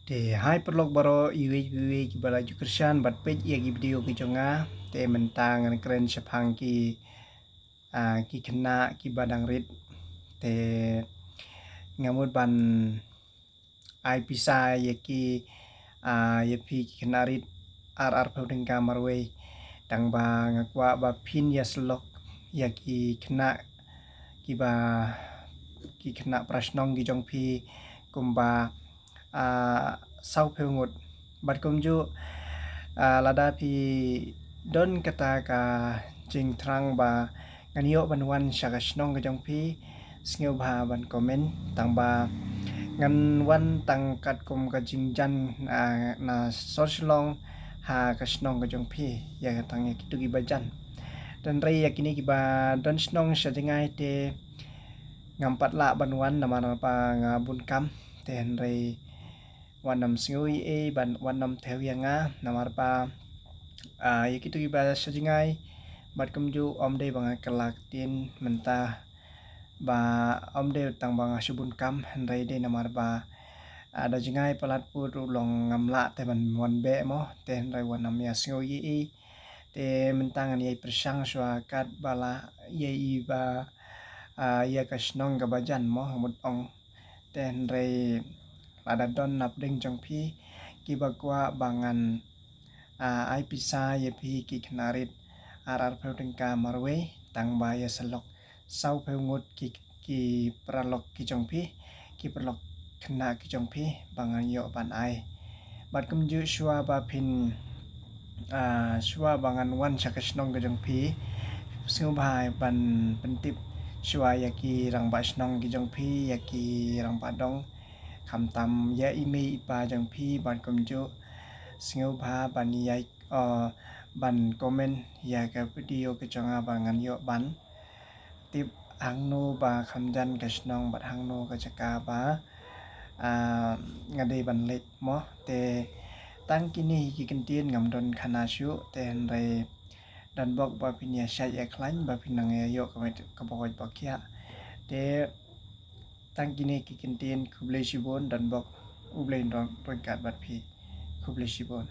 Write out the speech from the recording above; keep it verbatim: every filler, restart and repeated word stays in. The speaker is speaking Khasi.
Te hai paralok baroh, iwei pa iwei kiba la ju kyrshan bad peit ïa ki video ki jong nga. Te mynta ngan kren shaphang ki, ah, ki khynnah kiba dang rit. Te nga mut ban ai pisa ïa ki, ah, ïa phi ki khynnah rit ar arphew tyngka marwei. Tang ba nga kwah ba phin ïa sylok ïa ki khynnah kiba, ki khynnah para shnong ki jong phi kumba, ah, sawphew ngut. Bad kumjuh, ah, lada phi don kata ka jingthrang ba ngan ïoh ban wan sha ka shnong ka jong phi, sngewbha ban comment. Tang ba ngan wan tang katkum ka jingjan, ah, na sor Shillong ha ka shnong ka jong phi, ïa ka tang ïa kitu kiba jan. Te hynrei ïa kine kiba don shnong sha jngai te ngam pat lah ban wan namar ba nga bun kam. Te hynrei wat nym sngew ei ei, ban wat nym thew ïa nga namar ba, ah, ïa kitu kiba sha jngai bad kumjuh ym dei ba nga kylla ktien mynta ba ym dei tang ba nga shu bun kam, hynrei dei namar ba, ah, da jngai palat pud ruh long ngam lah te ban wan beh mo. Te hynrei wat nym ïa sngew ei ei. Te mynta ngan ïa pyrshang shuwa katba lah ïa i ba, ah, ïa ka shnong kaba jan mo, mut ong. Te hynrei lada don napdeng jong phi kiba kwah ba ngan, ah, ai pisa ïa phi ki khynnah rit ar arphew tyngka marwei, tang ba ïa sylok sawphew ngut ki, ki paralok ki jong phi, ki paralok khynnah ki jong phi ba ngan ïoh ban ai. Bad kumjuh shuwa ba phin, ah, shuwa ba ngan wan sha ka shnong ka jong phi, sngewbha ban pyntip shuwa ïa ki rangbah shnong ki jong phi, ïa ki rangbah dong, khamtam ïa i mei i pa jong phi. Bad kumjuh sngewbha ban ïa, ah, ban comment ïa ka video ka jong nga ba ngan ïoh ban tip hangno ba kham jan ka shnong bad hangno ka jaka ba, ah, nga dei ban leit mo. Te tang kine hi ki kyntien, ngam don khana shuh. Te hynrei don bok ba phin ïa shait ïa khlaiñ, ba phin nang ïa ïoh ka met kaba hoi ba khiah. Te tang kine ki kyntien, khublei shibun, don bok U Blei un ryngkat bad phi. Khublei shibun.